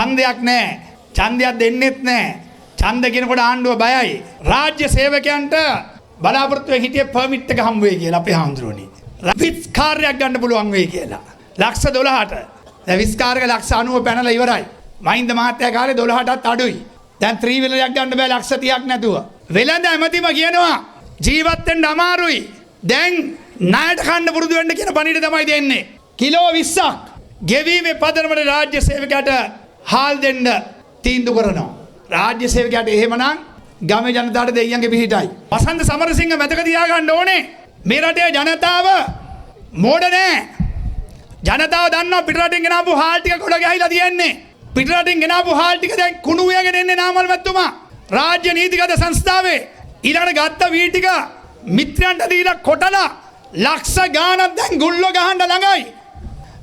ඡන්දයක් නෑ. ඡන්දයක් දෙන්නෙත් නෑ. ඡන්ද කියනකොට ආණ්ඩුව බයයි. රාජ්‍ය සේවකයන්ට බලාපොරොත්තු වෙ හිටියේ පර්මිට් එක හම්බ වෙයි කියලා අපේ හාමුදුරුවනේ. විස් කාර්යයක් ගන්න පුළුවන් වෙයි කියලා. ලක්ෂ 12ට. දැන් විස් කාර් එක ලක්ෂ 90 පැනලා ඉවරයි. මහින්ද මහත්තයා කාලේ 12ටත් අඩුයි. දැන් ත්‍රී වීලර් එකක් ගන්න බෑ ලක්ෂ 30ක් නැතුව. වෙළඳ ඇමතිම කියනවා ජීවත් වෙන්න අමාරුයි. දැන් ණයට කන්න පුරුදු වෙන්න කියන පණිවිඩය තමයි දෙන්නේ. කිලෝ 20ක් ගෙවීමේ පදනමට රාජ්‍ය සේවකයාට හාල් දෙන්න තීන්දුව කරනවා. රාජ්‍ය සේවකයාට එහෙමනම් ගමේ ජනතාවට දෙයියන්ගේ පිහිටයි. වසන්ත සමරසිංහ මතක තියාගන්න ඕනේ, මේ රටේ ජනතාව මෝඩ නෑ. ජනතාව දන්නවා පිට රටින් ගෙනාපු හාල් ටික ගොඩ ගැහිලා තියෙන්නේ. පිට රටින් ගෙනාපු හාල් ටික දැන් කුණු උයගෙන එන්නේ නාමල් මැතිතුමා. රාජ්‍ය නීතිගත සංස්ථාවේ ඊළඟට ගත්ත වී ටික මිත්‍රයන්ට දීලා කොටලා ලක්ෂ ගාණක් දැන් ගුල්ලෝ ගහන්න ළඟයි.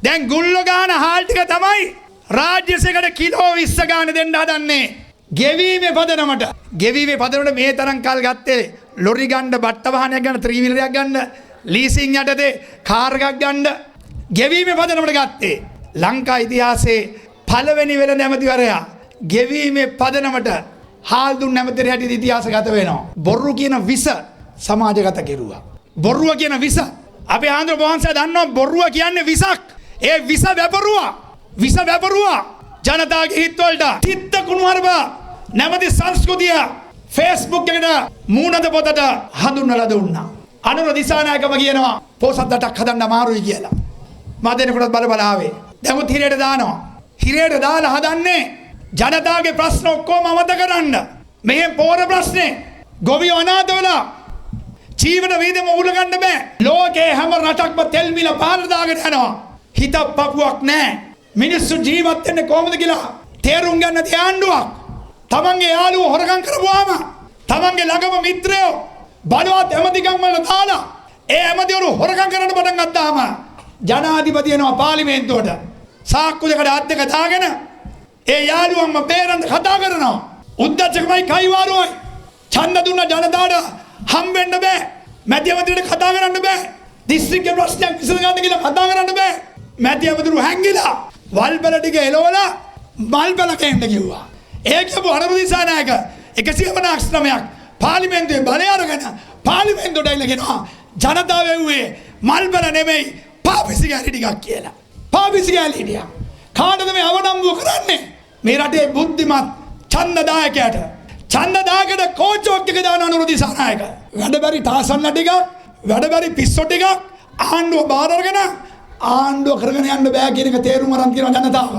දැන් ගුල්ලෝ ගහන හාල් ටික තමයි රාජ්‍ය සේවකට කිලෝ 20 ගාණ දෙන්න හදන්නේ. ගෙවීමේ පදනමට. ගෙවීමේ පදනමට මේ තරම් කල් ගත්තේ ලොරි ගන්න, බට්ට වාහනයක් ගන්න, ත්‍රී වීලර් එකක් ගන්න, ලීසින් යටතේ කාර් එකක් ගන්න ගෙවීමේ පදනමට ගත්තේ. ලංකා ඉතිහාසයේ පළවෙනි වෙළඳ ඇමතිවරයා ගෙවීමේ පදනමට හාල් දුන්න ඇමතිවරයා හැටියට ඉතිහාසගත වෙනවා. බොරු කියන විස සමාජගත කෙරුවා. බොරුව කියන විස. අපේ ආන්දර වහන්සේ දන්නවා බොරුව කියන්නේ විසක්. ඒ විස වැපරුවා. විස වැපරුවා. ජනතාවගේ හිත්වලට තිත්ත කුණුහරුප නැමැති සංස්කෘතිය ෆේස්බුක් එකට මූණද පොතට හඳුන්වලා දුන්නා. අනුර දිසානායකම කියනවා පෝසත් රටක් හදන්න අමාරුයි කියලා. මා දෙනකොටත් බල බල ආවේ. දැමුත් හිරේට දානවා. හිරේට දාලා හදන්නේ ජනතාවගේ ප්‍රශ්න ඔක්කොම අමතක කරන්න. මෙහෙන් පෝර ප්‍රශ්නේ, ගොවියෝ අනාථ වෙලා ජීවන වීදම උහුල ගන්න බෑ. ලෝකේ හැම රටක්ම තෙල් මිල පහළට දාගෙන යනවා. හිත පපුවක් නෑ. මිනිස්සු ජීවත් වෙන්නේ කොහොමද කියලා තේරුම් ගන්න නැති ආණ්ඩුවක්. තමන්ගේ යාළුවෝ හොරකම් කරපුවාම තමන්ගේ ළඟම මිත්‍රයෝ බලවත් ඇමතිකම් වල දාලා ඒ ඇමතිවරු හොරකම් කරන්න පටන් ගත්තාම ජනාධිපති එනවා පාර්ලිමේන්තුවට. සාක්කු දෙකට අත් දෙක දාගෙන ඒ යාළුවන්ම බේරන්න කතා කරනවා. උද්දච්චකමයි කයිවාරුවයි. ඡන්ද දුන්න ජනතාවට හම්බෙන්න බෑ. මැති ඇමතිවරට කතා කරන්න බෑ. දිස්ත්‍රික්ක ප්‍රශ්නයක් විසඳ ගන්න කියලා කතා කරන්න බෑ. මැති ඇමතිවරු හැංගිලා වල්බල ටික එලවලා මල්බල කෙන්න කිව්වා. ඒ කියපු අනුර දිසානායක 159ක් පාර්ලිමේන්තුවේ බලය අරගෙන පාර්ලිමේන්තුවට ඇවිල්ලා කියනවා ජනතාව එව්වේ මල්බල නෙමෙයි පාපිසි ගෑලි ටිකක් කියලා. පාපිසි ගෑලි ටිකක්. කාටද මේ අවනම්බුව කරන්නේ? මේ රටේ බුද්ධිමත් ඡන්දදායකයාට. ඡන්දදායකට කෝචෝක් එක දාන අනුර දිසානායක. වැඩ බැරි ටාසන්න ටිකක්, වැඩ බැරි පිස්සෝ ටිකක් ආණ්ඩුව බාර අරගෙන ආණ්ඩුව කරගෙන යන්න බෑ කියන එක තේරුම් අරන් තියෙනවා ජනතාව.